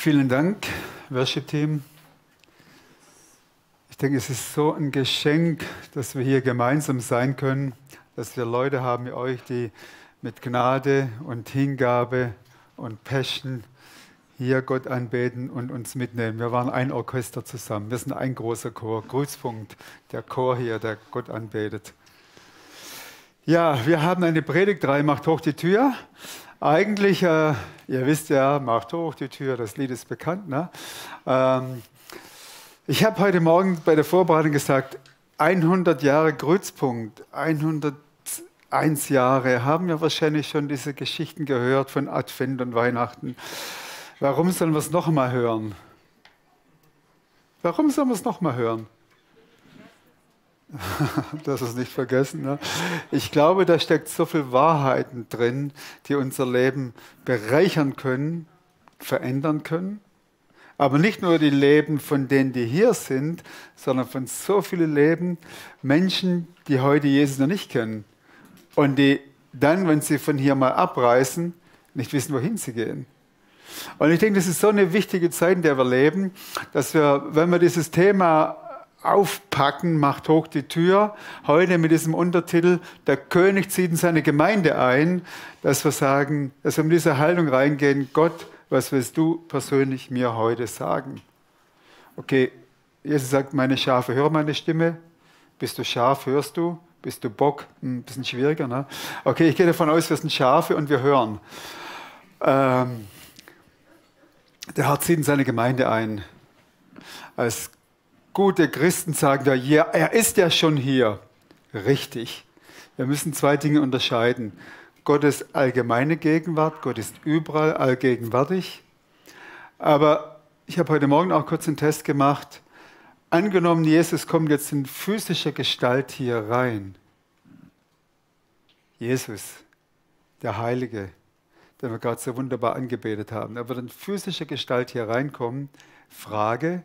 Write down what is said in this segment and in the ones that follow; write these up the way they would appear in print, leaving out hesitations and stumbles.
Vielen Dank, Worship-Team. Ich denke, es ist so ein Geschenk, dass wir hier gemeinsam sein können, dass wir Leute haben wie euch, die mit Gnade und Hingabe und Passion hier Gott anbeten und uns mitnehmen. Wir waren ein Orchester zusammen. Wir sind ein großer Chor. Grüßpunkt, der Chor hier, der Gott anbetet. Ja, wir haben eine Predigtreihe, macht hoch die Tür. Eigentlich, ihr wisst ja, macht hoch die Tür, das Lied ist bekannt. Ne? Ich habe heute Morgen bei der Vorbereitung gesagt, 100 Jahre Grützpunkt, 101 Jahre, haben wir wahrscheinlich schon diese Geschichten gehört von Advent und Weihnachten. Warum sollen wir es noch mal hören? Warum sollen wir es noch mal hören? Das ist nicht vergessen. Ne? Ich glaube, da steckt so viel Wahrheiten drin, die unser Leben bereichern können, verändern können. Aber nicht nur die Leben von denen, die hier sind, sondern von so vielen Leben Menschen, die heute Jesus noch nicht kennen. Und die dann, wenn sie von hier mal abreisen, nicht wissen, wohin sie gehen. Und ich denke, das ist so eine wichtige Zeit, in der wir leben, dass wir, wenn wir dieses Thema aufpacken, macht hoch die Tür, heute mit diesem Untertitel, der König zieht in seine Gemeinde ein, dass wir sagen, dass wir mit dieser Haltung reingehen, Gott, was willst du persönlich mir heute sagen? Okay, Jesus sagt, meine Schafe hören meine Stimme. Bist du Schaf, hörst du? Bist du Bock? Ein bisschen schwieriger, ne? Okay, ich gehe davon aus, wir sind Schafe und wir hören. Der Herr zieht in seine Gemeinde ein. Als gute Christen sagen wir, ja, er ist ja schon hier. Richtig. Wir müssen zwei Dinge unterscheiden. Gottes allgemeine Gegenwart, Gott ist überall allgegenwärtig. Aber ich habe heute Morgen auch kurz einen Test gemacht. Angenommen, Jesus kommt jetzt in physischer Gestalt hier rein. Jesus, der Heilige, den wir gerade so wunderbar angebetet haben. Er wird in physischer Gestalt hier reinkommen. Frage,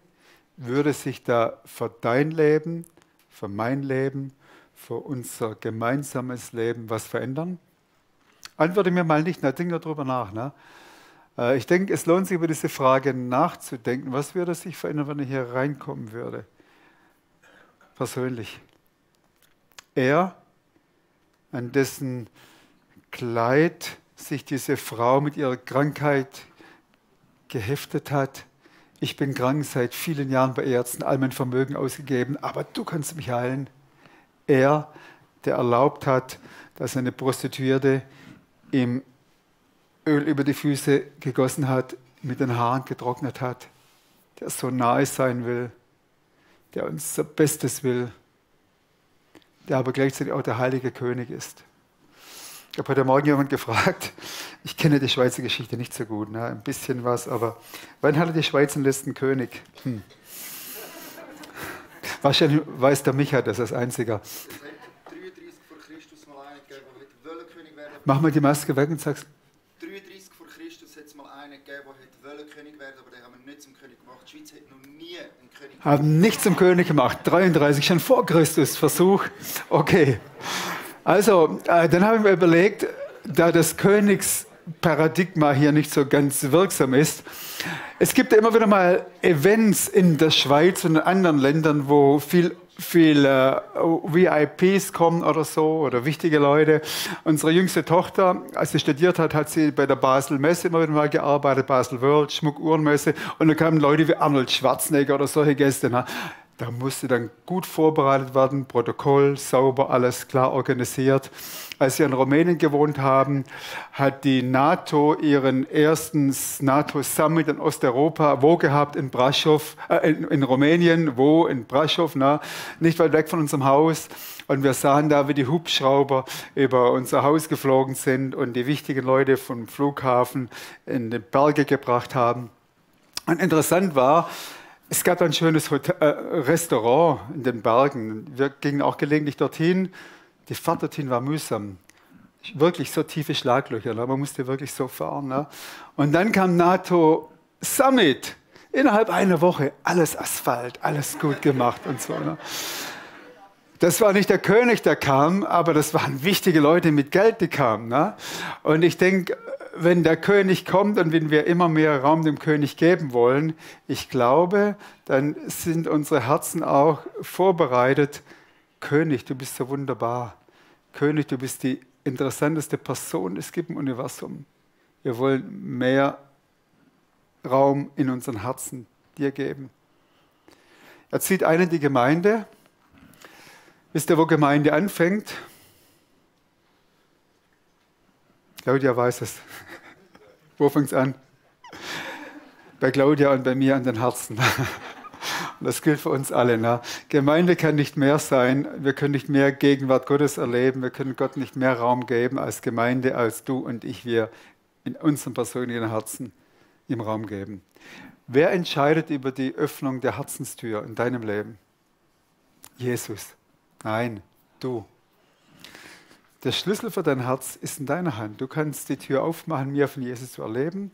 würde sich da für dein Leben, für mein Leben, für unser gemeinsames Leben was verändern? Antworte mir mal nicht, denk nur darüber nach. Ne? Ich denke, es lohnt sich, über diese Frage nachzudenken. Was würde sich verändern, wenn er hier reinkommen würde? Persönlich. Er, an dessen Kleid sich diese Frau mit ihrer Krankheit geheftet hat. Ich bin krank, seit vielen Jahren bei Ärzten, all mein Vermögen ausgegeben, aber du kannst mich heilen. Er, der erlaubt hat, dass eine Prostituierte ihm Öl über die Füße gegossen hat, mit den Haaren getrocknet hat, der so nahe sein will, der uns so Bestes will, der aber gleichzeitig auch der heilige König ist. Ich habe heute Morgen jemand gefragt, ich kenne die Schweizer Geschichte nicht so gut, ne? Ein bisschen was, aber wann hatte die Schweiz den letzten König? Wahrscheinlich weiß der Micha das als Einziger. Es hat 33 vor Christus mal einen gegeben, der wollte König werden. Mach mal die Maske weg und sag's. 33 vor Christus hat es mal einen gegeben, der wollte König werden, aber den haben wir nicht zum König gemacht. Die Schweiz hat noch nie einen König gemacht. Haben nicht zum König gemacht. 33, schon vor Christus Versuch. Okay. Also, dann habe ich mir überlegt, da das Königsparadigma hier nicht so ganz wirksam ist, es gibt ja immer wieder mal Events in der Schweiz und in anderen Ländern, wo viel VIPs kommen oder so, oder wichtige Leute. Unsere jüngste Tochter, als sie studiert hat, hat sie bei der Basel Messe immer wieder mal gearbeitet, Basel World, Schmuck-Uhrenmesse, und da kamen Leute wie Arnold Schwarzenegger oder solche Gäste. Ne? Da musste dann gut vorbereitet werden, Protokoll, sauber, alles klar organisiert. Als wir in Rumänien gewohnt haben, hat die NATO ihren ersten NATO-Summit in Osteuropa wo gehabt? In Brașov, in Rumänien, wo? In Brașov, ne? Nicht weit weg von unserem Haus. Und wir sahen da, wie die Hubschrauber über unser Haus geflogen sind und die wichtigen Leute vom Flughafen in die Berge gebracht haben. Und interessant war, es gab ein schönes Restaurant in den Bergen. Wir gingen auch gelegentlich dorthin. Die Fahrt dorthin war mühsam. Wirklich so tiefe Schlaglöcher. Ne? Man musste wirklich so fahren. Ne? Und dann kam NATO Summit. Innerhalb einer Woche alles Asphalt, alles gut gemacht und so. Ne? Das war nicht der König, der kam, aber das waren wichtige Leute mit Geld, die kamen. Ne? Und ich denke, wenn der König kommt und wenn wir immer mehr Raum dem König geben wollen, ich glaube, dann sind unsere Herzen auch vorbereitet. König, du bist so wunderbar. König, du bist die interessanteste Person, es gibt im Universum. Wir wollen mehr Raum in unseren Herzen dir geben. Er zieht ein in die Gemeinde. Wisst ihr, wo Gemeinde anfängt? Claudia weiß es. Wo fängt es an? Bei Claudia und bei mir an den Herzen. Und das gilt für uns alle. Ne? Gemeinde kann nicht mehr sein. Wir können nicht mehr Gegenwart Gottes erleben. Wir können Gott nicht mehr Raum geben als Gemeinde, als du und ich, wir in unserem persönlichen Herzen ihm Raum geben. Wer entscheidet über die Öffnung der Herzenstür in deinem Leben? Jesus. Nein, du. Der Schlüssel für dein Herz ist in deiner Hand. Du kannst die Tür aufmachen, mehr von Jesus zu erleben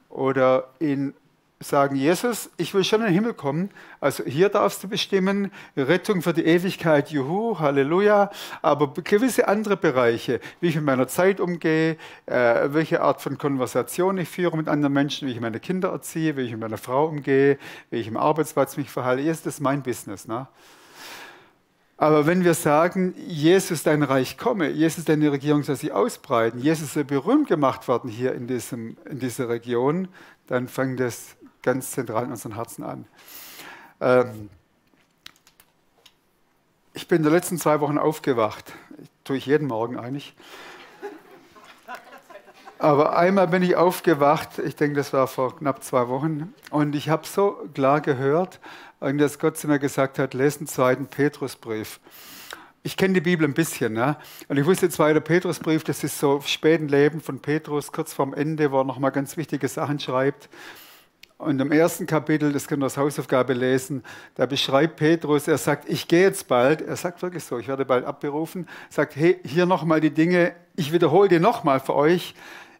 oder ihn sagen, Jesus, ich will schon in den Himmel kommen. Also hier darfst du bestimmen, Rettung für die Ewigkeit, juhu, Halleluja. Aber gewisse andere Bereiche, wie ich mit meiner Zeit umgehe, welche Art von Konversation ich führe mit anderen Menschen, wie ich meine Kinder erziehe, wie ich mit meiner Frau umgehe, wie ich im Arbeitsplatz mich verhalte, das ist mein Business. Ne? Aber wenn wir sagen, Jesus, dein Reich komme, Jesus, deine Regierung soll sich ausbreiten, Jesus soll berühmt gemacht werden hier in dieser Region, dann fängt das ganz zentral in unseren Herzen an. Ich bin in den letzten 2 Wochen aufgewacht. Tue ich jeden Morgen eigentlich. Aber einmal bin ich aufgewacht, ich denke, das war vor knapp 2 Wochen, und ich habe so klar gehört, dass Gott zu mir gesagt hat, lese den 2. Petrusbrief. Ich kenne die Bibel ein bisschen, ne? Und ich wusste, 2. Petrusbrief, das ist so späten Leben von Petrus, kurz vorm Ende, wo er nochmal ganz wichtige Sachen schreibt. Und im 1. Kapitel, das könnt ihr als Hausaufgabe lesen, da beschreibt Petrus, er sagt, ich gehe jetzt bald, er sagt wirklich so, ich werde bald abberufen, sagt, hey, hier nochmal die Dinge, ich wiederhole die nochmal für euch,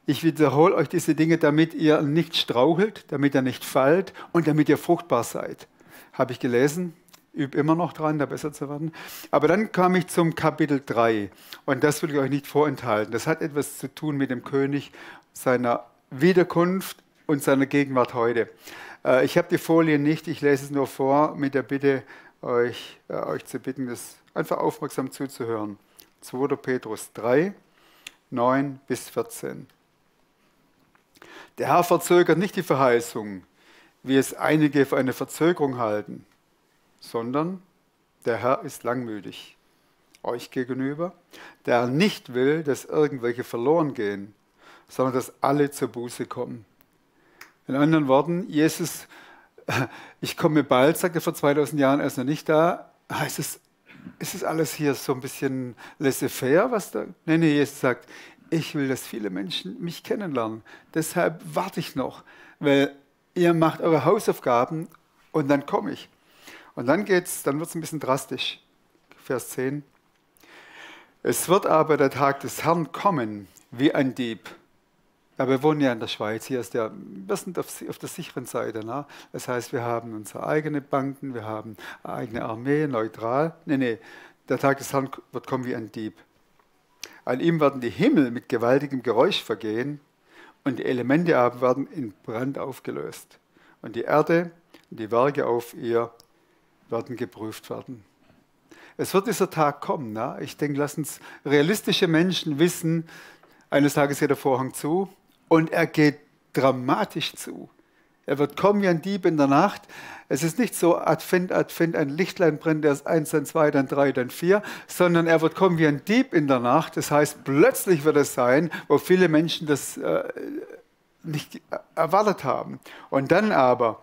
ich wiederhole euch diese Dinge, damit ihr nicht strauchelt, damit ihr nicht fallt und damit ihr fruchtbar seid. Habe ich gelesen, übe immer noch dran, da besser zu werden. Aber dann kam ich zum Kapitel 3 und das will ich euch nicht vorenthalten. Das hat etwas zu tun mit dem König, seiner Wiederkunft und seiner Gegenwart heute. Ich habe die Folie nicht, ich lese es nur vor mit der Bitte, euch zu bitten, das einfach aufmerksam zuzuhören. 2. Petrus 3, 9 bis 14. Der Herr verzögert nicht die Verheißung, wie es einige für eine Verzögerung halten, sondern der Herr ist langmütig euch gegenüber, der Herr nicht will, dass irgendwelche verloren gehen, sondern dass alle zur Buße kommen. In anderen Worten, Jesus, ich komme bald, sagt er vor 2000 Jahren, er ist noch nicht da. Heißt es, ist es alles hier so ein bisschen laissez-faire, was da? Nein, Jesus sagt, ich will, dass viele Menschen mich kennenlernen. Deshalb warte ich noch, weil ihr macht eure Hausaufgaben und dann komme ich. Und dann wird es ein bisschen drastisch. Vers 10. Es wird aber der Tag des Herrn kommen, wie ein Dieb. Ja, wir wohnen ja in der Schweiz, wir sind auf der sicheren Seite. Ne? Das heißt, wir haben unsere eigenen Banken, wir haben eine eigene Armee, neutral. Nee, der Tag des Herrn wird kommen wie ein Dieb. An ihm werden die Himmel mit gewaltigem Geräusch vergehen und die Elemente aber werden in Brand aufgelöst. Und die Erde und die Werke auf ihr werden geprüft werden. Es wird dieser Tag kommen. Ne? Ich denke, lass uns realistische Menschen wissen, eines Tages geht der Vorhang zu und er geht dramatisch zu. Er wird kommen wie ein Dieb in der Nacht. Es ist nicht so Advent, ein Lichtlein brennt, erst 1, dann 2, dann 3, dann 4, sondern er wird kommen wie ein Dieb in der Nacht. Das heißt, plötzlich wird es sein, wo viele Menschen das nicht erwartet haben. Und dann aber,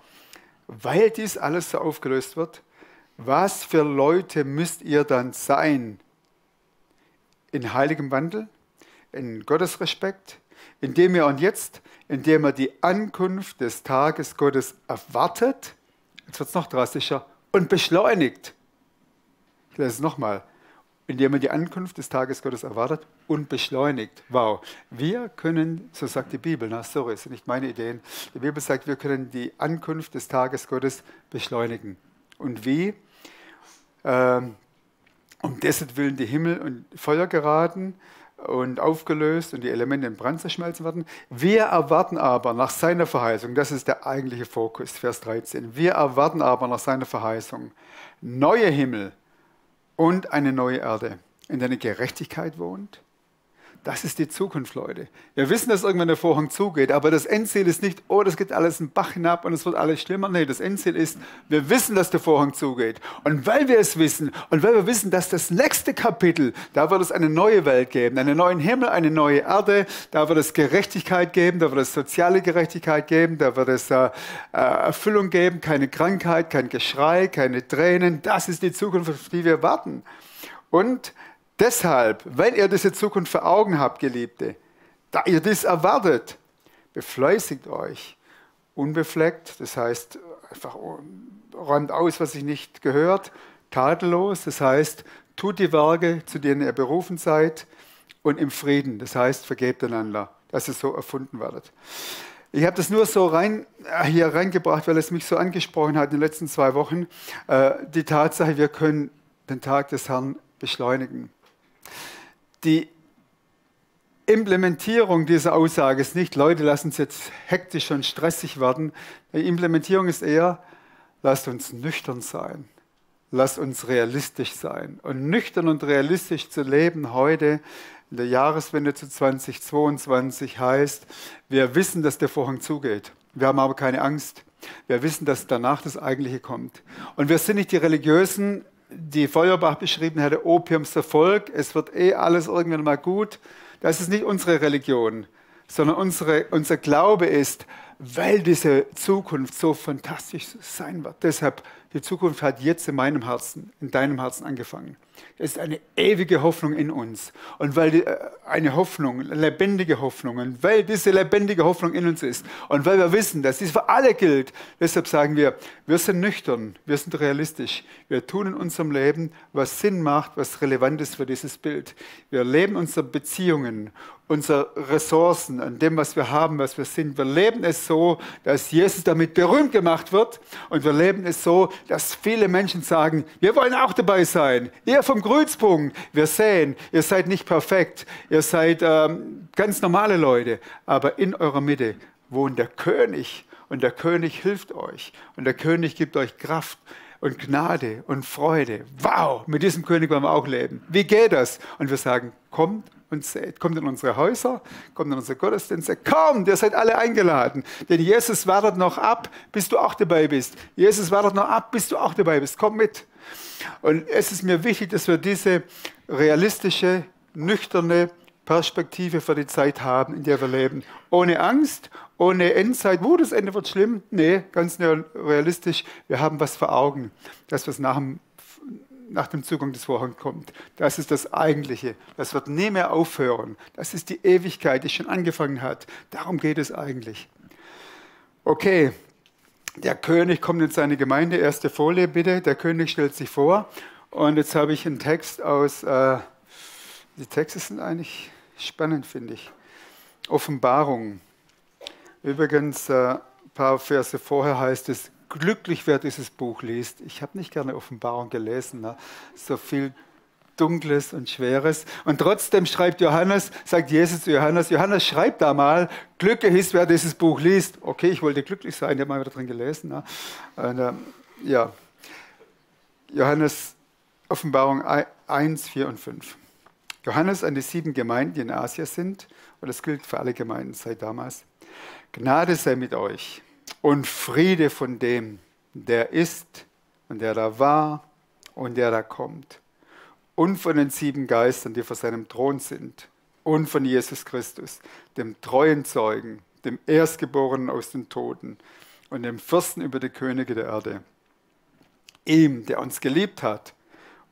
weil dies alles so aufgelöst wird, was für Leute müsst ihr dann sein? In heiligem Wandel, in Gottesrespekt, indem ihr die Ankunft des Tages Gottes erwartet, jetzt wird es noch drastischer, und beschleunigt. Ich lese es nochmal. Indem ihr die Ankunft des Tages Gottes erwartet und beschleunigt. Wow. Wir können, so sagt die Bibel, sorry, das sind nicht meine Ideen, die Bibel sagt, wir können die Ankunft des Tages Gottes beschleunigen. Und wie? Um dessen Willen die Himmel und Feuer geraten, und aufgelöst und die Elemente in Brand zerschmelzen werden. Wir erwarten aber nach seiner Verheißung, das ist der eigentliche Fokus, Vers 13, wir erwarten aber nach seiner Verheißung neue Himmel und eine neue Erde, in der eine Gerechtigkeit wohnt. Das ist die Zukunft, Leute. Wir wissen, dass irgendwann der Vorhang zugeht, aber das Endziel ist nicht, oh, das geht alles einen Bach hinab und es wird alles schlimmer. Nee, das Endziel ist, wir wissen, dass der Vorhang zugeht. Und weil wir es wissen und weil wir wissen, dass das nächste Kapitel, da wird es eine neue Welt geben, einen neuen Himmel, eine neue Erde, da wird es Gerechtigkeit geben, da wird es soziale Gerechtigkeit geben, da wird es Erfüllung geben, keine Krankheit, kein Geschrei, keine Tränen. Das ist die Zukunft, auf die wir warten. Und deshalb, wenn ihr diese Zukunft vor Augen habt, Geliebte, da ihr dies erwartet, befleißigt euch, unbefleckt, das heißt, einfach räumt aus, was sich nicht gehört, tadellos, das heißt, tut die Werke, zu denen ihr berufen seid, und im Frieden, das heißt, vergebt einander, dass ihr so erfunden werdet. Ich habe das nur so hier reingebracht, weil es mich so angesprochen hat in den letzten 2 Wochen, die Tatsache, wir können den Tag des Herrn beschleunigen. Die Implementierung dieser Aussage ist nicht, Leute, lasst uns jetzt hektisch und stressig werden. Die Implementierung ist eher, lasst uns nüchtern sein. Lasst uns realistisch sein. Und nüchtern und realistisch zu leben heute, in der Jahreswende zu 2022, heißt, wir wissen, dass der Vorhang zugeht. Wir haben aber keine Angst. Wir wissen, dass danach das Eigentliche kommt. Und wir sind nicht die Religiösen, die Feuerbach beschrieben hatte, Opiums der Volk, es wird alles irgendwann mal gut. Das ist nicht unsere Religion, sondern unser Glaube ist, weil diese Zukunft so fantastisch sein wird. Deshalb, die Zukunft hat jetzt in meinem Herzen, in deinem Herzen angefangen. Es ist eine ewige Hoffnung in uns. Und weil eine Hoffnung, eine lebendige Hoffnung, und weil diese lebendige Hoffnung in uns ist und weil wir wissen, dass dies für alle gilt, deshalb sagen wir sind nüchtern, wir sind realistisch. Wir tun in unserem Leben, was Sinn macht, was relevant ist für dieses Bild. Wir leben unsere Beziehungen, unsere Ressourcen, an dem, was wir haben, was wir sind. Wir leben es so, dass Jesus damit berühmt gemacht wird. Und wir leben es so, dass viele Menschen sagen, wir wollen auch dabei sein. Ihr vom Grünspunkt, wir sehen, ihr seid nicht perfekt. Ihr seid ganz normale Leute. Aber in eurer Mitte wohnt der König. Und der König hilft euch. Und der König gibt euch Kraft und Gnade und Freude. Wow, mit diesem König wollen wir auch leben. Wie geht das? Und wir sagen, kommt und seht. Kommt in unsere Häuser, kommt in unsere Gottesdienste. Kommt, ihr seid alle eingeladen. Denn Jesus wartet noch ab, bis du auch dabei bist. Jesus wartet noch ab, bis du auch dabei bist. Komm mit. Und es ist mir wichtig, dass wir diese realistische, nüchterne Perspektive für die Zeit haben, in der wir leben. Ohne Angst, ohne Endzeit, das Ende wird schlimm. Nee, ganz realistisch. Wir haben was vor Augen, dass wir es nach dem Zugang des Vorhangs kommt. Das ist das Eigentliche. Das wird nie mehr aufhören. Das ist die Ewigkeit, die schon angefangen hat. Darum geht es eigentlich. Okay, der König kommt in seine Gemeinde. Erste Folie bitte. Der König stellt sich vor. Und jetzt habe ich einen Text aus, die Texte sind eigentlich spannend, finde ich. Offenbarung. Übrigens, ein paar Verse vorher heißt es, glücklich, wer dieses Buch liest. Ich habe nicht gerne Offenbarung gelesen, ne? So viel Dunkles und Schweres. Und trotzdem sagt Jesus zu Johannes, Johannes, schreib da mal, glücklich ist, wer dieses Buch liest. Okay, ich wollte glücklich sein, ich habe mal wieder drin gelesen. Ne? Und, ja, Johannes, Offenbarung 1, 4 und 5. Johannes an die 7 Gemeinden, die in Asien sind, und das gilt für alle Gemeinden seit damals. Gnade sei mit euch und Friede von dem, der ist und der da war und der da kommt. Und von den 7 Geistern, die vor seinem Thron sind. Und von Jesus Christus, dem treuen Zeugen, dem Erstgeborenen aus den Toten und dem Fürsten über die Könige der Erde. Ihm, der uns geliebt hat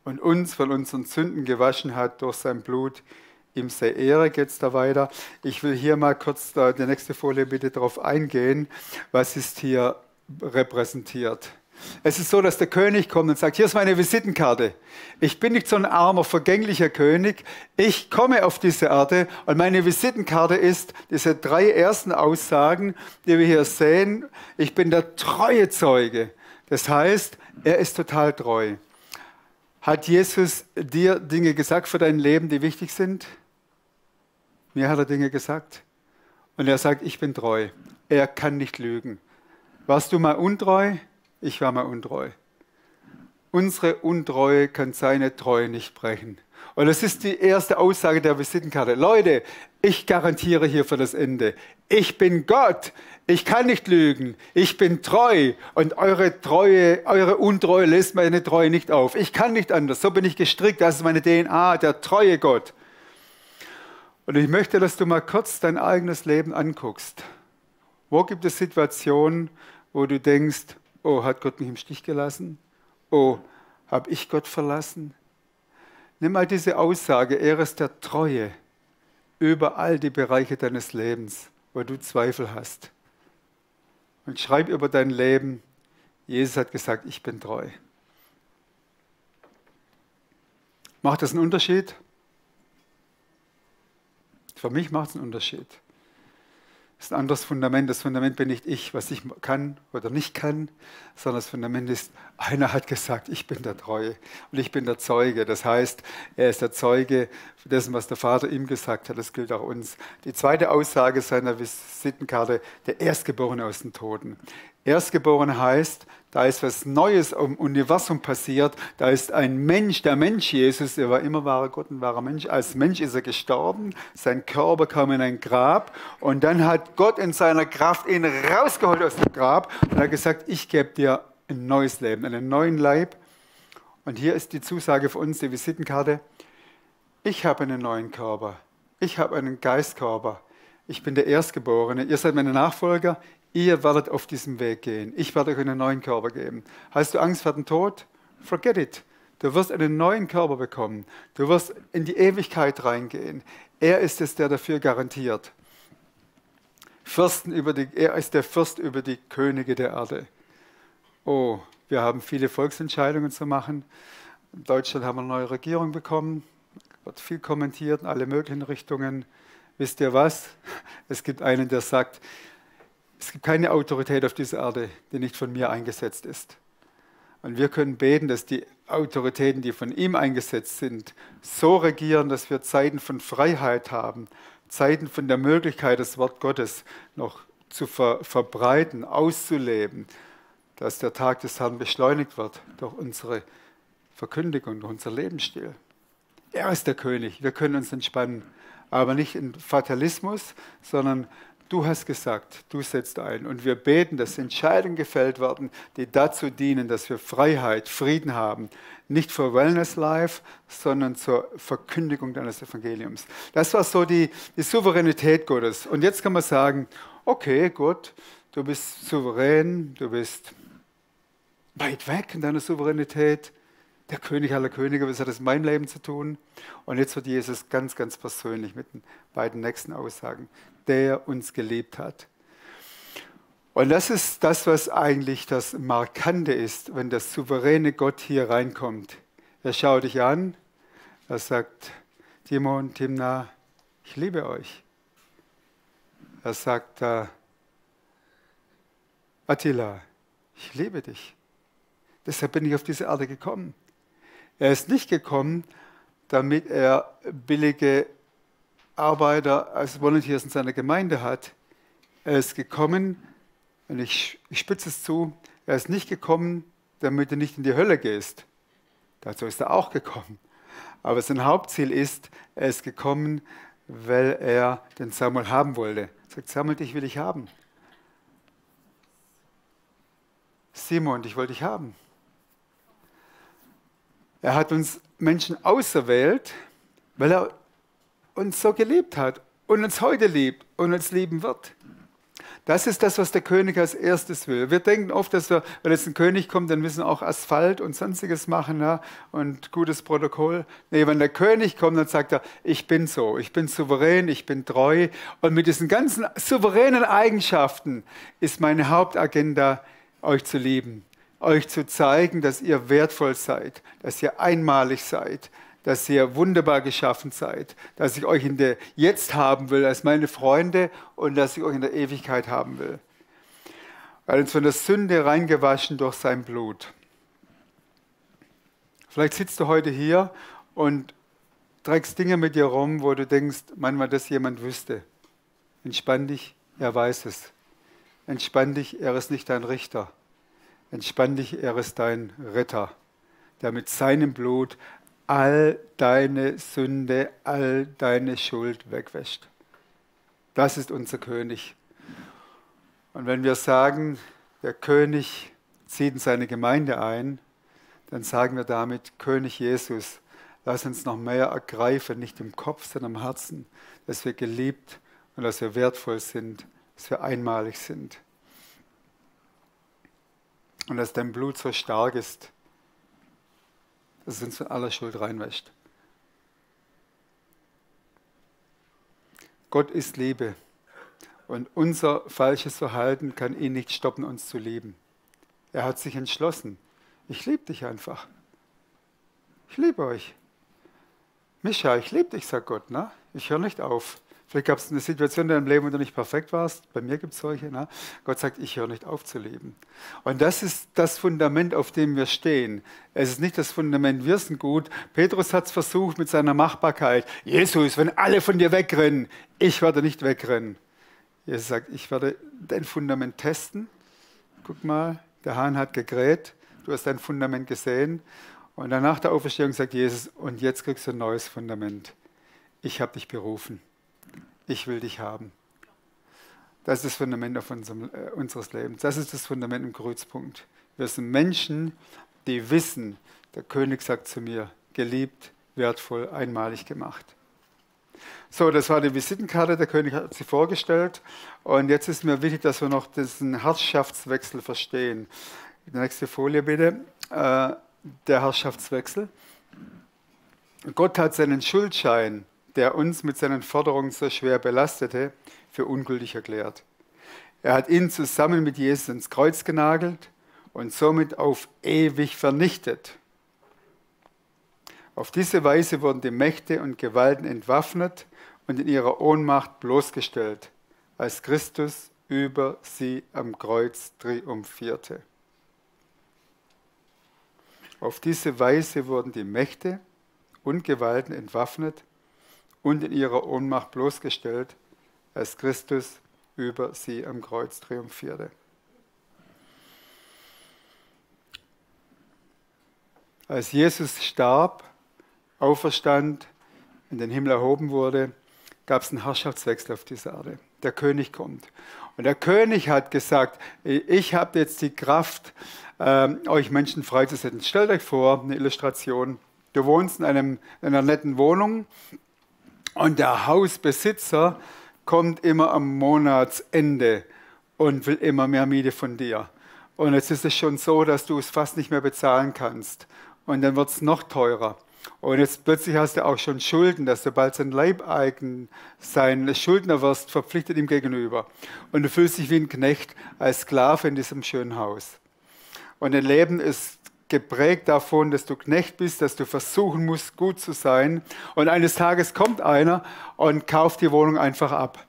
und uns von unseren Sünden gewaschen hat durch sein Blut, ihm sei Ehre. Geht's da weiter. Ich will hier mal kurz, die nächste Folie bitte, darauf eingehen, was ist hier repräsentiert. Es ist so, dass der König kommt und sagt, hier ist meine Visitenkarte. Ich bin nicht so ein armer, vergänglicher König. Ich komme auf diese Erde und meine Visitenkarte ist diese 3 ersten Aussagen, die wir hier sehen. Ich bin der treue Zeuge. Das heißt, er ist total treu. Hat Jesus dir Dinge gesagt für dein Leben, die wichtig sind? Mir hat er Dinge gesagt. Und er sagt, ich bin treu. Er kann nicht lügen. Warst du mal untreu? Ich war mal untreu. Unsere Untreue kann seine Treue nicht brechen. Und das ist die erste Aussage der Visitenkarte. Leute, ich garantiere hier für das Ende. Ich bin Gott. Ich kann nicht lügen. Ich bin treu. Und eure Untreue lässt meine Treue nicht auf. Ich kann nicht anders. So bin ich gestrickt. Das ist meine DNA, der treue Gott. Und ich möchte, dass du mal kurz dein eigenes Leben anguckst. Wo gibt es Situationen, wo du denkst, oh, hat Gott mich im Stich gelassen? Oh, habe ich Gott verlassen? Nimm mal diese Aussage, er ist der Treue über all die Bereiche deines Lebens, wo du Zweifel hast. Und schreib über dein Leben, Jesus hat gesagt, ich bin treu. Macht das einen Unterschied? Für mich macht es einen Unterschied. Das ist ein anderes Fundament. Das Fundament bin nicht ich, was ich kann oder nicht kann, sondern das Fundament ist, einer hat gesagt, ich bin der Treue und ich bin der Zeuge. Das heißt, er ist der Zeuge dessen, was der Vater ihm gesagt hat. Das gilt auch uns. Die zweite Aussage seiner Visitenkarte, der Erstgeborene aus den Toten. Erstgeboren heißt, da ist was Neues im Universum passiert, da ist ein Mensch, der Mensch Jesus, er war immer wahrer Gott und wahrer Mensch, als Mensch ist er gestorben, sein Körper kam in ein Grab und dann hat Gott in seiner Kraft ihn rausgeholt aus dem Grab und hat gesagt, ich gebe dir ein neues Leben, einen neuen Leib. Und hier ist die Zusage für uns, die Visitenkarte, ich habe einen neuen Körper, ich habe einen Geistkörper, ich bin der Erstgeborene, ihr seid meine Nachfolger, ihr werdet auf diesem Weg gehen. Ich werde euch einen neuen Körper geben. Hast du Angst vor dem Tod? Forget it. Du wirst einen neuen Körper bekommen. Du wirst in die Ewigkeit reingehen. Er ist es, der dafür garantiert. Er ist der Fürst über die Könige der Erde. Oh, wir haben viele Volksentscheidungen zu machen. In Deutschland haben wir eine neue Regierung bekommen. Wird viel kommentiert in alle möglichen Richtungen. Wisst ihr was? Es gibt einen, der sagt, es gibt keine Autorität auf dieser Erde, die nicht von mir eingesetzt ist. Und wir können beten, dass die Autoritäten, die von ihm eingesetzt sind, so regieren, dass wir Zeiten von Freiheit haben, Zeiten von der Möglichkeit, das Wort Gottes noch zu verbreiten, auszuleben, dass der Tag des Herrn beschleunigt wird durch unsere Verkündigung, durch unser Lebensstil. Er ist der König, wir können uns entspannen, aber nicht in Fatalismus, sondern du hast gesagt, du setzt ein. Und wir beten, dass Entscheidungen gefällt werden, die dazu dienen, dass wir Freiheit, Frieden haben. Nicht für Wellness Life, sondern zur Verkündigung deines Evangeliums. Das war so die Souveränität Gottes. Und jetzt kann man sagen, okay, Gott, du bist souverän, du bist weit weg in deiner Souveränität. Der König aller Könige, was hat das in meinem Leben zu tun? Und jetzt wird Jesus ganz, ganz persönlich mit den beiden nächsten Aussagen, der uns geliebt hat. Und das ist das, was eigentlich das Markante ist, wenn der souveräne Gott hier reinkommt. Er schaut dich an, er sagt, Timon, Timna, ich liebe euch. Er sagt, Attila, ich liebe dich. Deshalb bin ich auf diese Erde gekommen. Er ist nicht gekommen, damit er billige Arbeiter als Volunteers in seiner Gemeinde hat. Er ist gekommen, und ich spitze es zu, er ist nicht gekommen, damit du nicht in die Hölle gehst. Dazu ist er auch gekommen. Aber sein Hauptziel ist, er ist gekommen, weil er den Samuel haben wollte. Er sagt, Samuel, dich will ich haben. Simon, dich wollte ich haben. Er hat uns Menschen auserwählt, weil er uns so geliebt hat und uns heute liebt und uns lieben wird. Das ist das, was der König als erstes will. Wir denken oft, dass wir, wenn jetzt ein König kommt, dann müssen wir auch Asphalt und Sonstiges machen, ja, und gutes Protokoll. Nee, wenn der König kommt, dann sagt er, ich bin so, ich bin souverän, ich bin treu. Und mit diesen ganzen souveränen Eigenschaften ist meine Hauptagenda, euch zu lieben. Euch zu zeigen, dass ihr wertvoll seid, dass ihr einmalig seid, dass ihr wunderbar geschaffen seid, dass ich euch in der Jetzt haben will als meine Freunde und dass ich euch in der Ewigkeit haben will. Weil uns von der Sünde reingewaschen durch sein Blut. Vielleicht sitzt du heute hier und trägst Dinge mit dir rum, wo du denkst, manchmal das jemand wüsste. Entspann dich, er weiß es. Entspann dich, er ist nicht dein Richter. Entspann dich, er ist dein Retter, der mit seinem Blut all deine Sünde, all deine Schuld wegwäscht. Das ist unser König. Und wenn wir sagen, der König zieht in seine Gemeinde ein, dann sagen wir damit, König Jesus, lass uns noch mehr ergreifen, nicht im Kopf, sondern im Herzen, dass wir geliebt und dass wir wertvoll sind, dass wir einmalig sind. Und dass dein Blut so stark ist, dass es uns von aller Schuld reinwäscht. Gott ist Liebe. Und unser falsches Verhalten kann ihn nicht stoppen, uns zu lieben. Er hat sich entschlossen. Ich liebe dich einfach. Ich liebe euch. Micha, ich liebe dich, sagt Gott. Ne? Ich höre nicht auf. Vielleicht gab es eine Situation in deinem Leben, wo du nicht perfekt warst. Bei mir gibt es solche. Ne? Gott sagt, ich höre nicht auf zu lieben. Und das ist das Fundament, auf dem wir stehen. Es ist nicht das Fundament, wir sind gut. Petrus hat es versucht mit seiner Machbarkeit. Jesus, wenn alle von dir wegrennen, ich werde nicht wegrennen. Jesus sagt, ich werde dein Fundament testen. Guck mal, der Hahn hat gekräht, du hast dein Fundament gesehen. Und dann nach der Auferstehung sagt Jesus, und jetzt kriegst du ein neues Fundament. Ich habe dich berufen. Ich will dich haben. Das ist das Fundament auf unseres Lebens. Das ist das Fundament im Kreuzpunkt. Wir sind Menschen, die wissen, der König sagt zu mir, geliebt, wertvoll, einmalig gemacht. So, das war die Visitenkarte, der König hat sie vorgestellt. Und jetzt ist mir wichtig, dass wir noch diesen Herrschaftswechsel verstehen. Die nächste Folie bitte. Der Herrschaftswechsel. Gott hat seinen Schuldschein, der uns mit seinen Forderungen so schwer belastete, für ungültig erklärt. Er hat ihn zusammen mit Jesus ins Kreuz genagelt und somit auf ewig vernichtet. Auf diese Weise wurden die Mächte und Gewalten entwaffnet und in ihrer Ohnmacht bloßgestellt, als Christus über sie am Kreuz triumphierte. Auf diese Weise wurden die Mächte und Gewalten entwaffnet und in ihrer Ohnmacht bloßgestellt, als Christus über sie am Kreuz triumphierte. Als Jesus starb, auferstand, in den Himmel erhoben wurde, gab es einen Herrschaftswechsel auf dieser Erde. Der König kommt. Und der König hat gesagt, ich habe jetzt die Kraft, euch Menschen freizusetzen. Stellt euch vor, eine Illustration. Du wohnst in einer netten Wohnung und der Hausbesitzer kommt immer am Monatsende und will immer mehr Miete von dir. Und jetzt ist es schon so, dass du es fast nicht mehr bezahlen kannst. Und dann wird es noch teurer. Und jetzt plötzlich hast du auch schon Schulden, dass du bald sein Leibeigen, sein Schuldner wirst, verpflichtet ihm gegenüber. Und du fühlst dich wie ein Knecht, als Sklave in diesem schönen Haus. Und dein Leben ist geprägt davon, dass du Knecht bist, dass du versuchen musst, gut zu sein. Und eines Tages kommt einer und kauft die Wohnung einfach ab.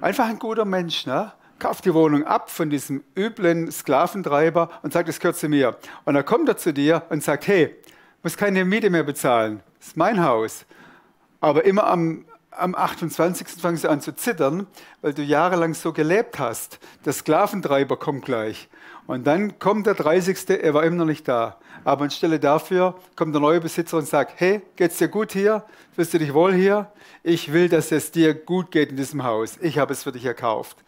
Einfach ein guter Mensch, ne? Kauft die Wohnung ab von diesem üblen Sklaventreiber und sagt, das gehört zu mir. Und dann kommt er zu dir und sagt, hey, musst keine Miete mehr bezahlen, das ist mein Haus. Aber immer am 28. fangen sie an zu zittern, weil du jahrelang so gelebt hast. Der Sklaventreiber kommt gleich. Und dann kommt der 30. Er war immer noch nicht da. Aber anstelle dafür kommt der neue Besitzer und sagt, hey, geht's dir gut hier? Fühlst du dich wohl hier? Ich will, dass es dir gut geht in diesem Haus. Ich habe es für dich erkauft.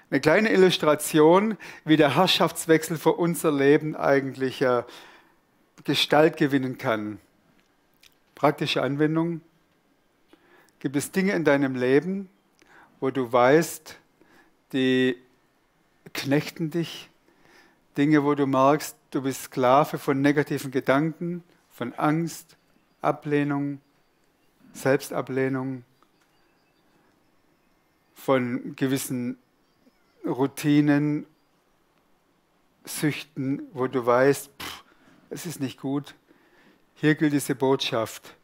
Eine kleine Illustration, wie der Herrschaftswechsel für unser Leben eigentlich Gestalt gewinnen kann. Praktische Anwendung. Gibt es Dinge in deinem Leben, wo du weißt, die knechten dich? Dinge, wo du merkst, du bist Sklave von negativen Gedanken, von Angst, Ablehnung, Selbstablehnung, von gewissen Routinen, Süchten, wo du weißt, es ist nicht gut. Hier gilt diese Botschaft.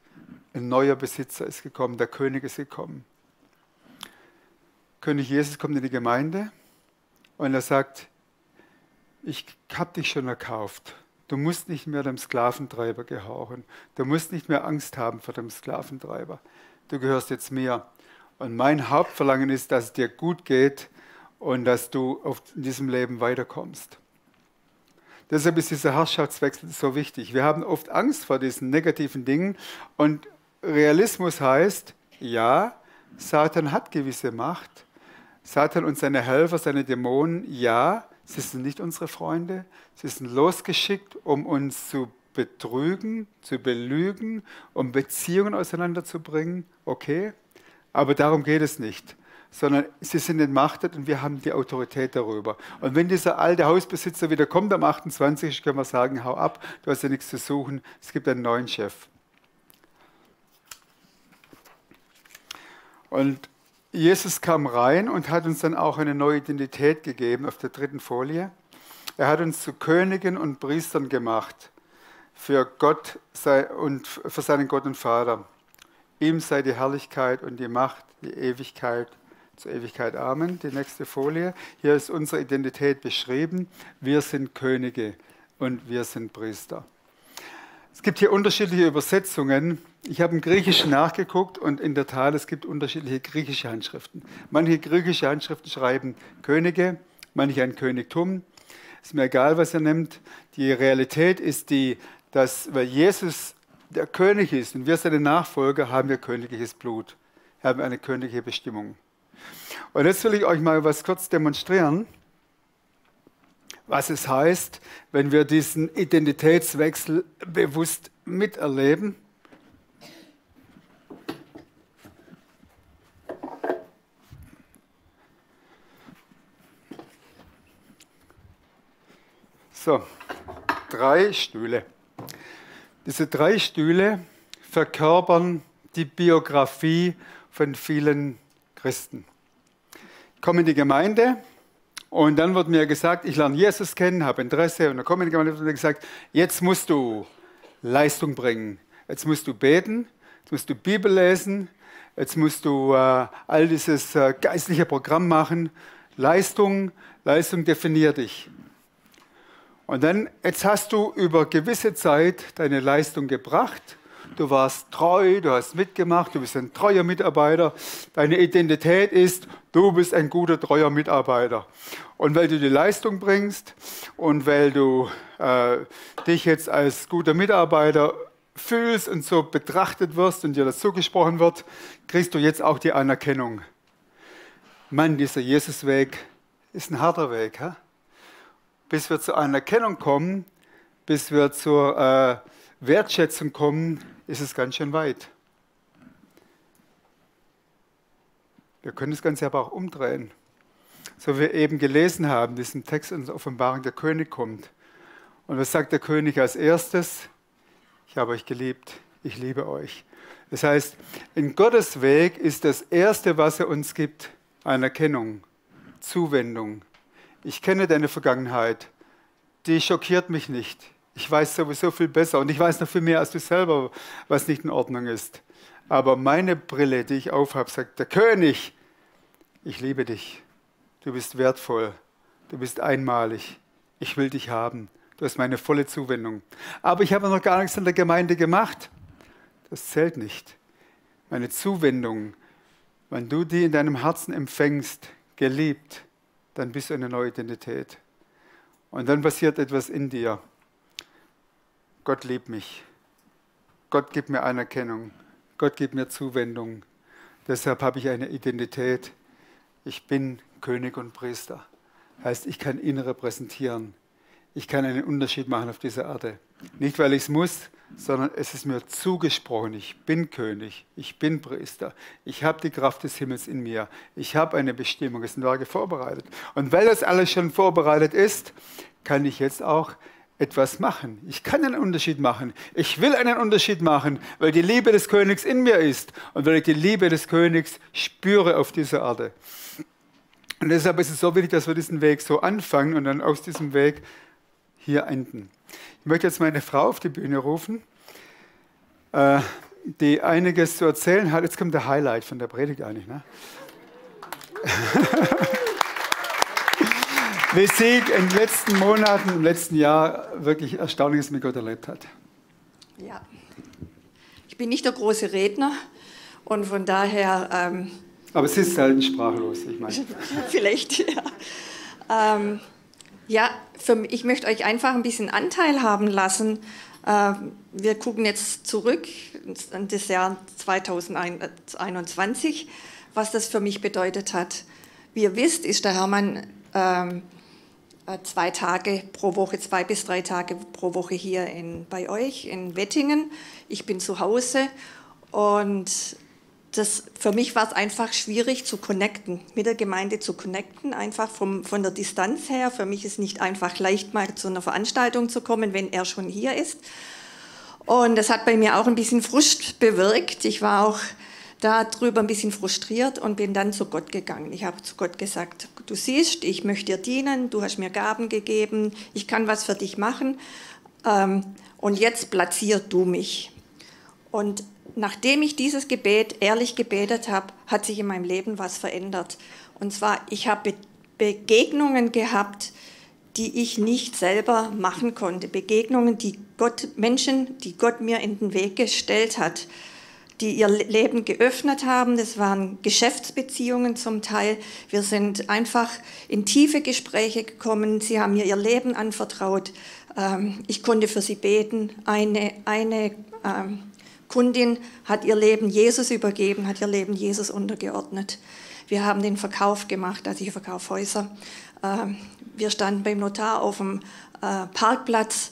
Ein neuer Besitzer ist gekommen, der König ist gekommen. König Jesus kommt in die Gemeinde und er sagt, ich habe dich schon erkauft. Du musst nicht mehr dem Sklaventreiber gehorchen. Du musst nicht mehr Angst haben vor dem Sklaventreiber. Du gehörst jetzt mir. Und mein Hauptverlangen ist, dass es dir gut geht und dass du in diesem Leben weiterkommst. Deshalb ist dieser Herrschaftswechsel so wichtig. Wir haben oft Angst vor diesen negativen Dingen und Realismus heißt, ja, Satan hat gewisse Macht. Satan und seine Helfer, seine Dämonen, ja, sie sind nicht unsere Freunde. Sie sind losgeschickt, um uns zu betrügen, zu belügen, um Beziehungen auseinanderzubringen. Okay, aber darum geht es nicht. Sondern sie sind entmachtet und wir haben die Autorität darüber. Und wenn dieser alte Hausbesitzer wieder kommt am 28., können wir sagen, hau ab, du hast ja nichts zu suchen, es gibt einen neuen Chef. Und Jesus kam rein und hat uns dann auch eine neue Identität gegeben auf der 3. Folie. Er hat uns zu Königen und Priestern gemacht für Gott und für seinen Gott und Vater. Ihm sei die Herrlichkeit und die Macht, die Ewigkeit zur Ewigkeit. Amen. Die nächste Folie. Hier ist unsere Identität beschrieben. Wir sind Könige und wir sind Priester. Es gibt hier unterschiedliche Übersetzungen. Ich habe im Griechischen nachgeguckt und in der Tat, es gibt unterschiedliche griechische Handschriften. Manche griechische Handschriften schreiben Könige, manche ein Königtum. Ist mir egal, was ihr nimmt. Die Realität ist die, dass, weil Jesus der König ist und wir seine Nachfolger, haben wir königliches Blut, haben eine königliche Bestimmung. Und jetzt will ich euch mal was kurz demonstrieren, was es heißt, wenn wir diesen Identitätswechsel bewusst miterleben. So, 3 Stühle. Diese 3 Stühle verkörpern die Biografie von vielen Christen. Ich komme in die Gemeinde und dann wird mir gesagt, ich lerne Jesus kennen, habe Interesse und dann komme ich in die Gemeinde und wird mir gesagt, jetzt musst du Leistung bringen. Jetzt musst du beten, jetzt musst du Bibel lesen, jetzt musst du all dieses geistliche Programm machen. Leistung definiert dich. Und dann, jetzt hast du über gewisse Zeit deine Leistung gebracht. Du warst treu, du hast mitgemacht, du bist ein treuer Mitarbeiter. Deine Identität ist, du bist ein guter, treuer Mitarbeiter. Und weil du die Leistung bringst und weil du dich jetzt als guter Mitarbeiter fühlst und so betrachtet wirst und dir das zugesprochen wird, kriegst du jetzt auch die Anerkennung. Mann, dieser Jesusweg ist ein harter Weg. Hä? Bis wir zur Anerkennung kommen, bis wir zur Wertschätzung kommen, ist es ganz schön weit. Wir können das Ganze aber auch umdrehen. So wie wir eben gelesen haben, diesen Text in der Offenbarung, der König kommt. Und was sagt der König als erstes? Ich habe euch geliebt, ich liebe euch. Das heißt, in Gottes Weg ist das Erste, was er uns gibt, Anerkennung, Zuwendung. Ich kenne deine Vergangenheit, die schockiert mich nicht. Ich weiß sowieso viel besser und ich weiß noch viel mehr als du selber, was nicht in Ordnung ist. Aber meine Brille, die ich aufhabe, sagt der König, ich liebe dich, du bist wertvoll, du bist einmalig, ich will dich haben, du hast meine volle Zuwendung. Aber ich habe noch gar nichts in der Gemeinde gemacht, das zählt nicht. Meine Zuwendung, wenn du die in deinem Herzen empfängst, geliebt, dann bist du eine neue Identität. Und dann passiert etwas in dir. Gott liebt mich. Gott gibt mir Anerkennung. Gott gibt mir Zuwendung. Deshalb habe ich eine Identität. Ich bin König und Priester. Heißt, ich kann ihn repräsentieren. Ich kann einen Unterschied machen auf dieser Erde. Nicht, weil ich es muss, sondern es ist mir zugesprochen. Ich bin König, ich bin Priester. Ich habe die Kraft des Himmels in mir. Ich habe eine Bestimmung, es sind Werke vorbereitet. Und weil das alles schon vorbereitet ist, kann ich jetzt auch etwas machen. Ich kann einen Unterschied machen. Ich will einen Unterschied machen, weil die Liebe des Königs in mir ist und weil ich die Liebe des Königs spüre auf dieser Erde. Und deshalb ist es so wichtig, dass wir diesen Weg so anfangen und dann aus diesem Weg hier enden. Ich möchte jetzt meine Frau auf die Bühne rufen, die einiges zu erzählen hat. Jetzt kommt der Highlight von der Predigt eigentlich. Ne? wie sie in den letzten Monaten, im letzten Jahr wirklich Erstaunliches mit Gott erlebt hat. Ja, ich bin nicht der große Redner und von daher... Aber sie ist selten sprachlos, ich meine. Vielleicht, ja. Ja, ich möchte euch einfach ein bisschen Anteil haben lassen. Wir gucken jetzt zurück an das Jahr 2021, was das für mich bedeutet hat. Wie ihr wisst, ist der Hermann 2 Tage pro Woche, 2 bis 3 Tage pro Woche hier bei euch in Wettingen. Ich bin zu Hause und für mich war es einfach schwierig zu connecten, mit der Gemeinde zu connecten, einfach von der Distanz her. Für mich ist nicht einfach leicht, mal zu einer Veranstaltung zu kommen, wenn er schon hier ist. Und das hat bei mir auch ein bisschen Frust bewirkt. Ich war auch darüber ein bisschen frustriert und bin dann zu Gott gegangen. Ich habe zu Gott gesagt, du siehst, ich möchte dir dienen, du hast mir Gaben gegeben, ich kann was für dich machen und jetzt platzier du mich. Und nachdem ich dieses Gebet ehrlich gebetet habe, hat sich in meinem Leben was verändert. Und zwar, ich habe Begegnungen gehabt, die ich nicht selber machen konnte. Begegnungen, Menschen, die Gott mir in den Weg gestellt hat, die ihr Leben geöffnet haben. Das waren Geschäftsbeziehungen zum Teil. Wir sind einfach in tiefe Gespräche gekommen. Sie haben mir ihr Leben anvertraut. Ich konnte für sie beten. Eine Kundin hat ihr Leben Jesus übergeben, hat ihr Leben Jesus untergeordnet. Wir haben den Verkauf gemacht, also ich verkaufe Häuser. Wir standen beim Notar auf dem Parkplatz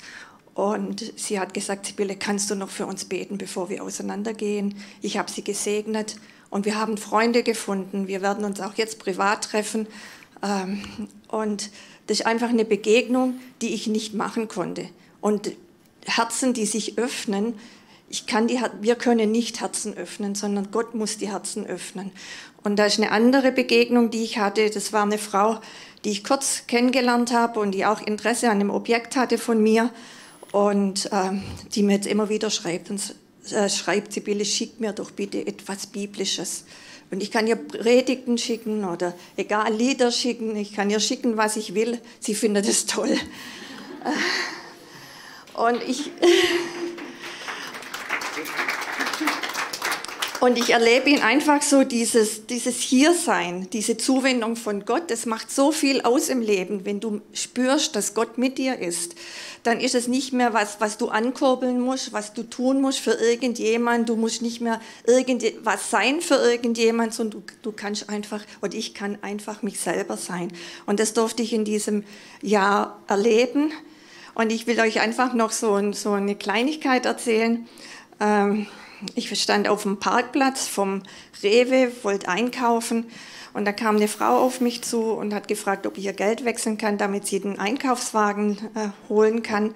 und sie hat gesagt, Sibylle, kannst du noch für uns beten, bevor wir auseinandergehen? Ich habe sie gesegnet und wir haben Freunde gefunden. Wir werden uns auch jetzt privat treffen. Und das ist einfach eine Begegnung, die ich nicht machen konnte. Und Herzen, die sich öffnen, wir können nicht Herzen öffnen, sondern Gott muss die Herzen öffnen. Und da ist eine andere Begegnung, die ich hatte. Das war eine Frau, die ich kurz kennengelernt habe und die auch Interesse an einem Objekt hatte von mir und die mir jetzt immer wieder schreibt und schreibt, Sibylle, schick mir doch bitte etwas Biblisches. Und ich kann ihr Predigten schicken oder egal, Lieder schicken. Ich kann ihr schicken, was ich will. Sie findet es toll. Und ich erlebe ihn einfach so, dieses Hiersein, diese Zuwendung von Gott, das macht so viel aus im Leben. Wenn du spürst, dass Gott mit dir ist, dann ist es nicht mehr was du ankurbeln musst, was du tun musst für irgendjemand. Du musst nicht mehr irgendwas sein für irgendjemand, sondern du kannst einfach, und ich kann einfach mich selber sein. Und das durfte ich in diesem Jahr erleben. Und ich will euch einfach noch so eine Kleinigkeit erzählen. Ich stand auf dem Parkplatz vom Rewe, wollte einkaufen und da kam eine Frau auf mich zu und hat gefragt, ob ich ihr Geld wechseln kann, damit sie den Einkaufswagen holen kann.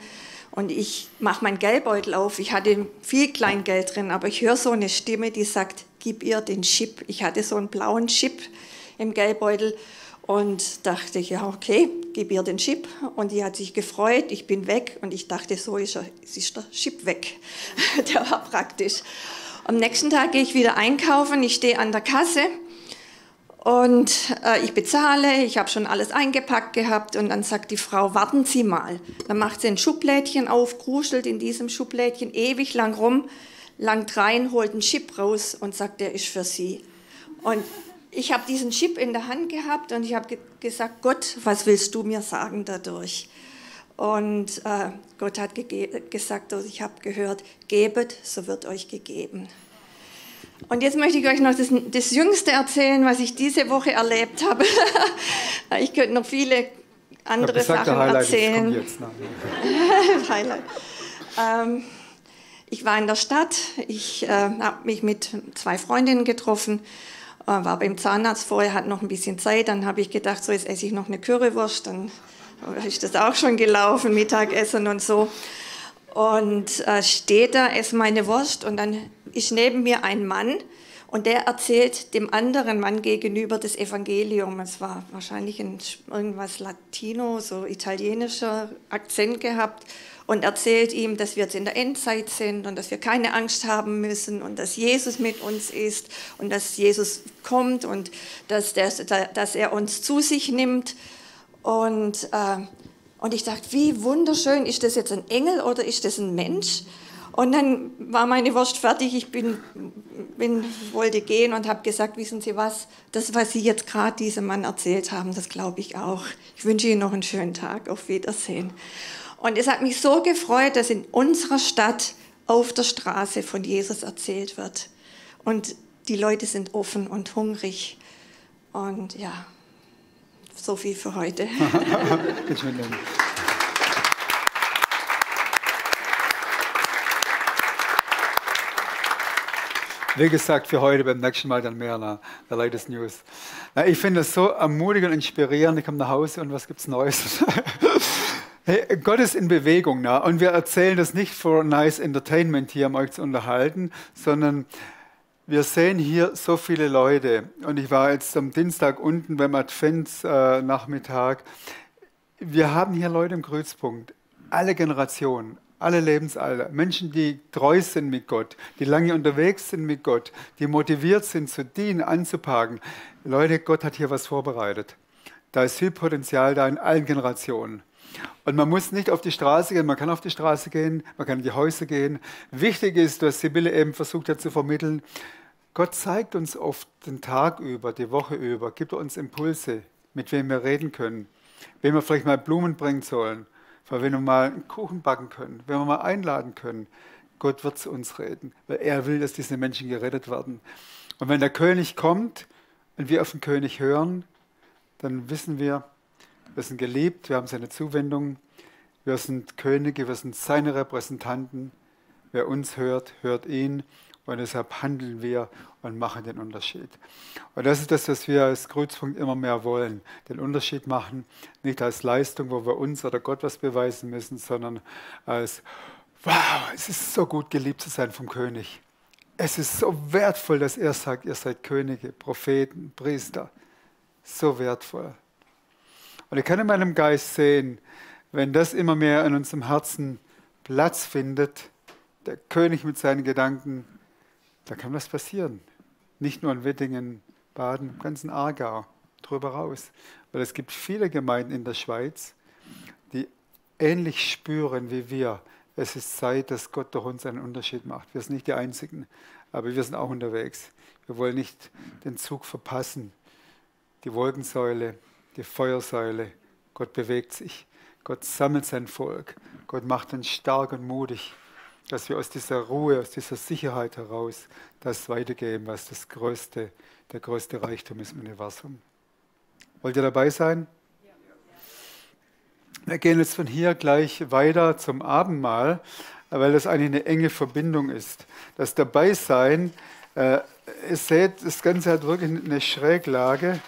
Und ich mache meinen Geldbeutel auf. Ich hatte viel Kleingeld drin, aber ich höre so eine Stimme, die sagt, gib ihr den Chip. Ich hatte so einen blauen Chip im Geldbeutel und dachte, ja okay, gib ihr den Chip. Und die hat sich gefreut, ich bin weg und ich dachte, so ist der Chip weg. Der war praktisch. Am nächsten Tag gehe ich wieder einkaufen, ich stehe an der Kasse und ich bezahle, ich habe schon alles eingepackt gehabt und dann sagt die Frau, warten Sie mal. Dann macht sie ein Schublädchen auf, kruschelt in diesem Schublädchen ewig lang rum, langt rein, holt einen Chip raus und sagt, der ist für Sie. Und ich habe diesen Chip in der Hand gehabt und ich habe gesagt, Gott, was willst du mir sagen dadurch? Und Gott hat gesagt, also ich habe gehört, gebet, so wird euch gegeben. Und jetzt möchte ich euch noch das Jüngste erzählen, was ich diese Woche erlebt habe. Ich könnte noch viele andere Sachen erzählen. Highlight. Ich war in der Stadt, ich habe mich mit 2 Freundinnen getroffen, war beim Zahnarzt vorher, hatte noch ein bisschen Zeit, dann habe ich gedacht, so jetzt esse ich noch eine Currywurst, dann ist das auch schon gelaufen, Mittagessen und so. Und steht da, esse meine Wurst und dann ist neben mir ein Mann und der erzählt dem anderen Mann gegenüber das Evangelium. Es war wahrscheinlich irgendwas Latino, so italienischer Akzent gehabt und erzählt ihm, dass wir jetzt in der Endzeit sind und dass wir keine Angst haben müssen und dass Jesus mit uns ist und dass Jesus kommt und dass er uns zu sich nimmt. Und ich dachte, wie wunderschön, ist das jetzt ein Engel oder ist das ein Mensch? Und dann war meine Wurst fertig, ich wollte gehen und habe gesagt, wissen Sie was, das, was Sie jetzt gerade diesem Mann erzählt haben, das glaube ich auch. Ich wünsche Ihnen noch einen schönen Tag, auf Wiedersehen. Und es hat mich so gefreut, dass in unserer Stadt auf der Straße von Jesus erzählt wird. Und die Leute sind offen und hungrig. Und ja, so viel für heute. Wie gesagt, für heute, beim nächsten Mal dann mehr, der Latest News. Ich finde das so ermutigend und inspirierend. Ich komme nach Hause und was gibt es Neues? Hey, Gott ist in Bewegung. Und wir erzählen das nicht für nice Entertainment hier, um euch zu unterhalten, sondern wir sehen hier so viele Leute. Und ich war jetzt am Dienstag unten beim Adventsnachmittag. Wir haben hier Leute im Kreuzpunkt, alle Generationen. Alle Lebensalter, Menschen, die treu sind mit Gott, die lange unterwegs sind mit Gott, die motiviert sind zu dienen, anzupacken. Leute, Gott hat hier was vorbereitet. Da ist viel Potenzial da in allen Generationen. Und man muss nicht auf die Straße gehen, man kann auf die Straße gehen, man kann in die Häuser gehen. Wichtig ist, was Sibylle eben versucht hat zu vermitteln, Gott zeigt uns oft den Tag über, die Woche über, gibt uns Impulse, mit wem wir reden können, wem wir vielleicht mal Blumen bringen sollen. Weil wenn wir mal einen Kuchen backen können, wenn wir mal einladen können, Gott wird zu uns reden, weil er will, dass diese Menschen gerettet werden. Und wenn der König kommt und wir auf den König hören, dann wissen wir sind geliebt, wir haben seine Zuwendung, wir sind Könige, wir sind seine Repräsentanten. Wer uns hört, hört ihn und deshalb handeln wir und machen den Unterschied. Und das ist das, was wir als Kreuzpunkt immer mehr wollen. Den Unterschied machen, nicht als Leistung, wo wir uns oder Gott was beweisen müssen, sondern als, wow, es ist so gut, geliebt zu sein vom König. Es ist so wertvoll, dass er sagt, ihr seid Könige, Propheten, Priester. So wertvoll. Und ich kann in meinem Geist sehen, wenn das immer mehr in unserem Herzen Platz findet, der König mit seinen Gedanken, da kann was passieren. Nicht nur in Wettingen, Baden, im ganzen Aargau, drüber raus. Weil es gibt viele Gemeinden in der Schweiz, die ähnlich spüren wie wir. Es ist Zeit, dass Gott durch uns einen Unterschied macht. Wir sind nicht die Einzigen, aber wir sind auch unterwegs. Wir wollen nicht den Zug verpassen. Die Wolkensäule, die Feuersäule, Gott bewegt sich. Gott sammelt sein Volk. Gott macht uns stark und mutig, dass wir aus dieser Ruhe, aus dieser Sicherheit heraus das weitergeben, was der größte Reichtum ist im Universum. Wollt ihr dabei sein? Ja. Wir gehen jetzt von hier gleich weiter zum Abendmahl, weil das eigentlich eine enge Verbindung ist. Das Dabeisein, ihr seht, das Ganze hat wirklich eine Schräglage.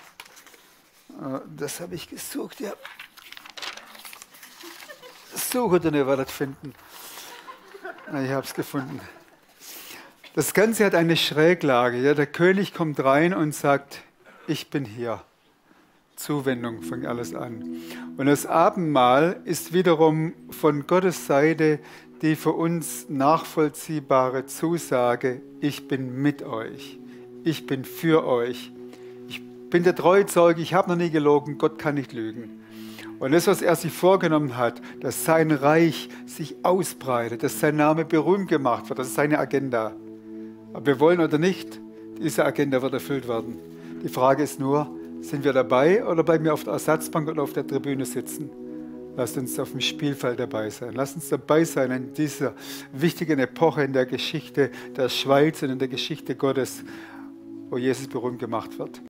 Das habe ich gesucht, ja. Suche, dann ihr werdet finden. Ich habe es gefunden. Das Ganze hat eine Schräglage. Ja, der König kommt rein und sagt, ich bin hier. Zuwendung fängt alles an. Und das Abendmahl ist wiederum von Gottes Seite die für uns nachvollziehbare Zusage, ich bin mit euch. Ich bin für euch. Ich bin der Treuzeuge, ich habe noch nie gelogen, Gott kann nicht lügen. Und das, was er sich vorgenommen hat, dass sein Reich sich ausbreitet, dass sein Name berühmt gemacht wird, das ist seine Agenda. Ob wir wollen oder nicht, diese Agenda wird erfüllt werden. Die Frage ist nur, sind wir dabei oder bleiben wir auf der Ersatzbank oder auf der Tribüne sitzen? Lasst uns auf dem Spielfeld dabei sein. Lasst uns dabei sein in dieser wichtigen Epoche in der Geschichte der Schweiz und in der Geschichte Gottes, wo Jesus berühmt gemacht wird.